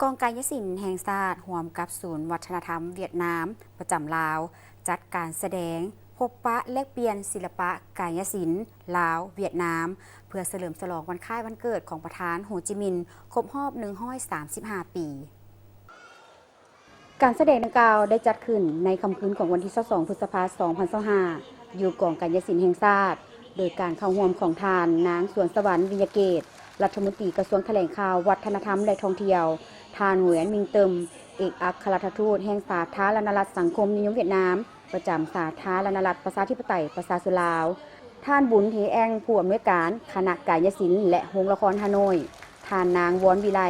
ກອງກາຍສິນແຫ່ງຊາດ ຮ່ວມກັບສູນວັດທະນະທຳຫວຽດນາມປະຈຳລາວ ຈັດການສະແດງພົບປະແລກປ່ຽນສິລະປະກາຍສິນລາວ-ຫວຽດນາມ ເພື່ອສະເຫຼີມສະຫຼອງວັນຄ້າຍວັນເກີດຂອງປະທານໂຮຈິມິນ ຄົບຮອບໜຶ່ງຮ້ອຍສາມສິບຫ້າປີ. ການສະແດງດັ່ງກ່າວໄດ້ຈັດຂຶ້ນໃນຄ່ຳຄືນຂອງວັນທີຊາວສອງ ພຶດສະພາ ສອງພັນຊາວຫ້າ ຢູ່ກອງກາຍສິນແຫ່ງຊາດ ໂດຍການເຂົ້າຮ່ວມຂອງທ່ານ ນາງ ສວນສະຫວັນ ວິຍະເກດ ລັດຖະມົນຕີກະຊວງຖະແຫຼງຂ່າວ, ວັດທະນະທຳ ແລະ ທ່ອງທ່ຽວ, ທ່ານ ຫວຽນ ມິງເຕີມ ເອກອັກຄະລັດຖະທູດແຫ່ງສາທາລະນະລັດສັງຄົມນິຍົມຫວຽດນາມ ປະຈຳສາທາລະນະລັດປະຊາທິປະໄຕປະຊາຊົນລາວ, ທ່ານ ບຸນ ເທແອງ ຜູ້ອຳນວຍການຄະນະກາຍສິນ ແລະ ໂຮງລະຄອນຮ່າໂນ້ຍ, ທ່ານ ນາງ ວອນ ວິໄລ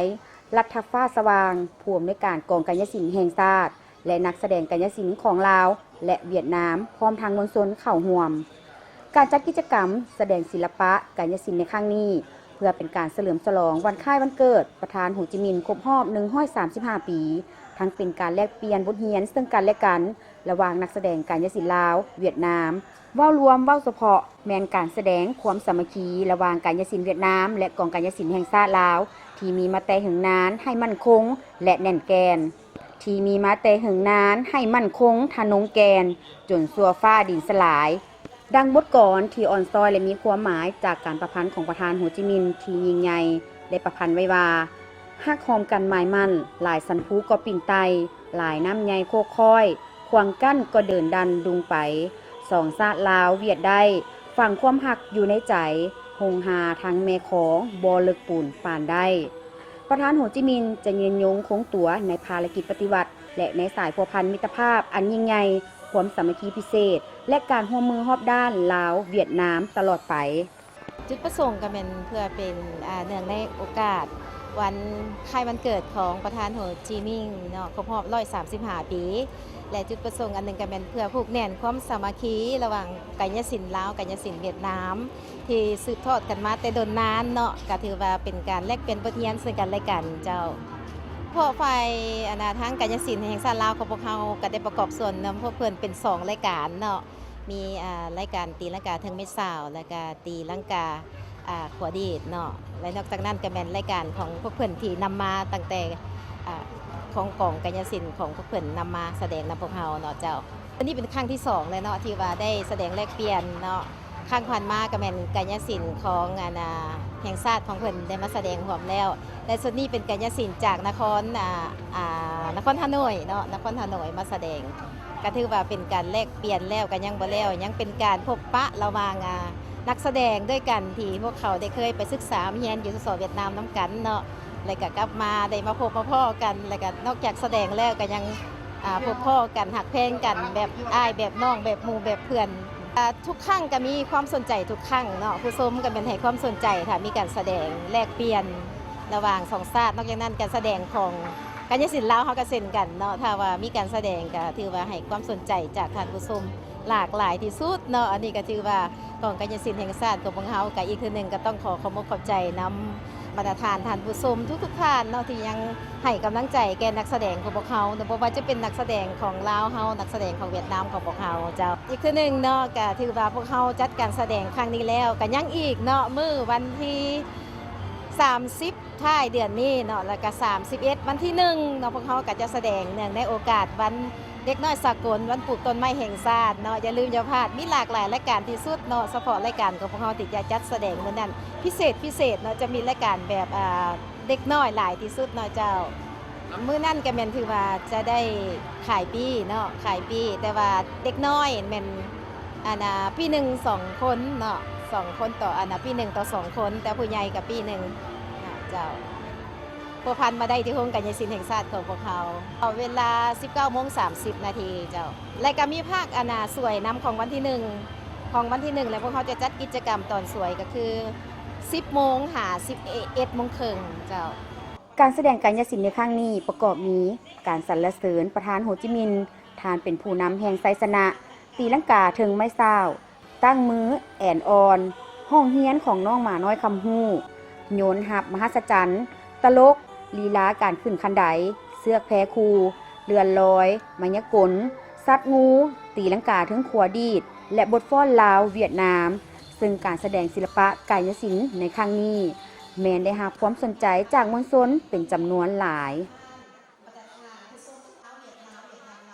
ລັດຖະຟ້າສະຫວ່າງ ຜູ້ອຳນວຍການກອງກາຍສິນແຫ່ງຊາດ ແລະ ນັກສະແດງກາຍສິນຂອງລາວ ແລະ ຫວຽດນາມ ພ້ອມທັງມວນຊົນເຂົ້າຮ່ວມ. ການຈັດກິດຈະກຳສະແດງສິລະປະກາຍສິນໃນຄັ້ງນີ້ ເພື່ອເປັນການສະເຫຼີມສະຫຼອງວັນຄ້າຍວັນເກີດປະທານໂຮຈິມິນ ຄົບຮອບໜຶ່ງຮ້ອຍສາມສິບຫ້າປີ, ທັງເປັນການແລກປ່ຽນບົດຮຽນເຊິ່ງກັນ ແລະ ກັນ ລະຫວ່າງນັກສະແດງກາຍສິນລາວ-ຫວຽດນາມ. ເວົ້າລວມ, ເວົ້າສະເພາະ ແມ່ນການສະແດງຄວາມສາມັກຄີລະຫວ່າງກາຍສິນຫວຽດນາມ ແລະ ກອງກາຍສິນແຫ່ງຊາດລາວ ທີ່ມີມາແຕ່ເຫິງນານໃຫ້ໝັ້ນຄົງ ແລະ ແໜ້ນແກ່ນ, ທີ່ມີມາແຕ່ເຫິງນານໃຫ້ໝັ້ນຄົງທະນົງແກ່ນ ຈົນຊົ່ວຟ້າດິນສະຫຼາຍ. ດັ່ງບົດກອນທີ່ອ່ອນຊ້ອຍ ແລະ ມີຄວາມໝາຍຈາກການປະພັນຂອງປະທານໂຮຈິມິນທີ່ຍິ່ງໃຫຍ່ ໄດ້ປະພັນໄວ້ວ່າ, ຮັກຮ່ວມກັນໝາຍໝັ້ນ, ຫຼາຍສັນພູກໍປີນໄຕ່, ຫຼາຍນ້ຳໃຫຍ່ໂຄກຄ້ອຍ, ຂວາງກັ້ນກໍເດີນດັນດຸ່ງໄປ, ສອງຊາດລາວຫວຽດໄດ້, ຝັງຄວາມຮັກຢູ່ໃນໃຈ, ຫົງຫາທັງແມ່ຂອງ, ບໍ່ເລິກປູນປານໄດ້. ປະທານໂຮຈິມິນຈະຍືນຍົງຄົງຕົວໃນພາລະກິດປະຕິວັດ ແລະ ໃນສາຍພົວພັນມິດຕະພາບອັນຍິ່ງໃຫຍ່, ຄວາມສາມັກຄີພິເສດ ແລະ ການຮ່ວມມືຮອບດ້ານລາວ-ຫວຽດນາມຕະຫຼອດໄປ. ຈຸດປະສົງກໍແມ່ນເພື່ອເປັນ ອ່າ ເນື່ອງໃນໂອກາດວັນຄ້າຍວັນເກີດຂອງປະທານໂຮຈິມິນເນາະ ຄົບຮອບໜຶ່ງຮ້ອຍສາມສິບຫ້າປີ ແລະ ຈຸດປະສົງອັນໜຶ່ງກໍແມ່ນເພື່ອຜູກແໜ້ນຄວາມສາມັກຄີລະຫວ່າງກາຍສິນລາວ ກາຍສິນຫວຽດນາມ ທີ່ສືບທອດກັນມາແຕ່ດົນນານເນາະ, ກໍຖືວ່າເປັນການແລກປ່ຽນບົດຮຽນເຊິ່ງກັນແລະກັນເຈົ້າ. ເພາະຝ່າຍ ອັນນ່າ ທາງກາຍສິນແຫ່ງຊາດລາວຂອງພວກເຮົາກໍໄດ້ປະກອບສ່ວນນຳພວກເພິ່ນເປັນສອງລາຍການເນາະ, ມີ ອ່າ ລາຍການຕີລັງກາເທິງໄມ້ຊາວ ແລະກະຕີລັງກາ ອ່າ ຂົວດີດເນາະ, ແລະນອກຈາກນັ້ນກໍແມ່ນລາຍການຂອງພວກເພິ່ນທີ່ນຳມາຕັ້ງແຕ່ ອ່າ ຂອງກອງກາຍສິນຂອງພວກເພິ່ນນຳມາສະແດງນຳພວກເຮົາເນາະເຈົ້າ. ອັນນີ້ເປັນຄັ້ງທີສອງແລ້ວເນາະ ທີ່ວ່າໄດ້ສະແດງແລກປ່ຽນເນາະ, ຄັ້ງຜ່ານມາກໍແມ່ນກາຍສິນຂອງ ອັນນ່າ ແຫ່ງຊາດຂອງເພິ່ນໄດ້ມາສະແດງຮ່ວມແລ້ວ ແລະ ຊຸດນີ້ເປັນກາຍສິນຈາກນະຄອນ ອ່າ ອ່າ ນະຄອນຮ່າໂນ້ຍເນາະ, ນະຄອນຮ່າໂນ້ຍມາສະແດງ. ກໍຖືວ່າເປັນການແລກປ່ຽນແລ້ວກໍຍັງບໍ່ແລ້ວ, ຍັງເປັນການພົບປະລະຫວ່າງ ອ່າ ນັກສະແດງດ້ວຍກັນ ທີ່ພວກເຂົາໄດ້ເຄີຍໄປສຶກສາຮຽນຢູ່ ສສ ຫວຽດນາມນຳກັນເນາະ, ແລ້ວກໍກັບມາໄດ້ມາພົບມາພໍ້ກັນ, ແລ້ວກໍນອກຈາກສະແດງແລ້ວກໍຍັງ ອ່າ ພົບພໍ້ກັນ, ຮັກແພງກັນ ແບບອ້າຍແບບນ້ອງ ແບບໝູ່ແບບເພື່ອນ. ອ່າ ທຸກຄັ້ງກໍມີຄວາມສົນໃຈທຸກຄັ້ງເນາະ, ຜູ້ຊົມກໍແມ່ນໃຫ້ຄວາມສົນໃຈ ຖ້າມີການສະແດງແລກປ່ຽນລະຫວ່າງສອງຊາດ. ນອກຈາກນັ້ນ ການສະແດງຂອງກາຍສິນລາວເຮົາກໍເຊັ່ນກັນເນາະ, ຖ້າວ່າມີການສະແດງກໍຖືວ່າໃຫ້ຄວາມສົນໃຈຈາກທ່ານຜູ້ຊົມຫຼາກຫຼາຍທີ່ສຸດເນາະ. ອັນນີ້ກໍຖືວ່າກອງກາຍສິນແຫ່ງຊາດຂອງພວກເຮົາ ກໍອີກເທື່ອໜຶ່ງກໍຕ້ອງຂໍຂອບອົກຂອບໃຈນຳ ບັນດາທ່ານ ທ່ານຜູ້ຊົມທຸກໆທ່ານເນາະ ທີ່ຍັງໃຫ້ກຳລັງໃຈແກ່ນັກສະແດງຂອງພວກເຮົາເນາະ, ບໍ່ວ່າຈະເປັນນັກສະແດງຂອງລາວເຮົາ, ນັກສະແດງຂອງຫວຽດນາມຂອງພວກເຮົາເຈົ້າ. ອີກເທື່ອໜຶ່ງເນາະ ກະຖືວ່າພວກເຮົາຈັດການສະແດງຄັ້ງນີ້ແລ້ວ ກະຍັງອີກເນາະ, ມື້ວັນທີສາມສິບທ້າຍເດືອນນີ້ເນາະ ແລ້ວກະສາມສິບເອັດ ວັນທີໜຶ່ງເນາະ, ພວກເຮົາກະຈະສະແດງເນື່ອງໃນໂອກາດວັນ ເດັກນ້ອຍສາກົນ ວັນປູກຕົ້ນໄມ້ແຫ່ງຊາດເນາະ, ຢ່າລືມຢ່າພາດ, ມີຫຼາກຫຼາຍລາຍການທີ່ສຸດເນາະ, ສະເພາະລາຍການຂອງພວກເຮົາທີ່ຈະຈັດສະແດງມື້ນັ້ນ ພິເສດ ພິເສດເນາະ, ຈະມີລາຍການແບບ ອ່າ ເດັກນ້ອຍຫຼາຍທີ່ສຸດເນາະເຈົ້າ. ມື້ນັ້ນກໍແມ່ນຖືວ່າຈະໄດ້ຂາຍປີ້ເນາະ, ຂາຍປີ້, ແຕ່ວ່າເດັກນ້ອຍແມ່ນ ອັນນ່າ ປີ້ໜຶ່ງສອງຄົນເນາະ, ສອງຄົນຕໍ່ ອັນນ່າ ປີ້ໜຶ່ງຕໍ່ສອງຄົນ, ແຕ່ຜູ້ໃຫຍ່ກໍປີ້ໜຶ່ງເນາະເຈົ້າ. ພົວພັນມາໄດ້ທີ່ໂຮງກາຍສິນແຫ່ງຊາດຂອງພວກເຮົາ ເວລາສິບເກົ້າໂມງສາມສິບນາທີເຈົ້າ. ແລະກໍມີພາກ ອັນນ່າ ສວຍນຳຂອງວັນທີໜຶ່ງ, ຂອງວັນທີໜຶ່ງ ແລະພວກເຮົາຈະຈັດກິດຈະກຳຕອນສວຍກໍຄືສິບໂມງຫາສິບເອັດໂມງເຄິ່ງເຈົ້າ. ການສະແດງກາຍສິນໃນຄັ້ງນີ້ປະກອບມີ ການສັນລະເສີນປະທານໂຮຈິມິນ ທ່ານເປັນຜູ້ນຳແຫ່ງໄຊຊະນະ, ຕີລັງກາເທິງໄມ້ຊາວ, ຕັ້ງມືແອນອ່ອນ, ຫ້ອງຮຽນຂອງນ້ອງໝານ້ອຍຄຳຮູ້, ໂຍນຮັບມະຫັດສະຈັນ, ຕະຫຼົກ, ລີລາການຂຶ້ນຄັນໄດ, ເຊືອກແພຄູ, ເລື່ອນລອຍ, ມາຍາກົນ, ສັດງູ, ຕີລັງກາເທິງຂົວດີດ ແລະ ບົດຟ້ອນລາວ-ຫວຽດນາມ, ເຊິ່ງການສະແດງສິລະປະກາຍສິນໃນຄັ້ງນີ້ ແມ່ນໄດ້ຮັບຄວາມສົນໃຈຈາກມວນຊົນເປັນຈຳນວນຫຼາຍ.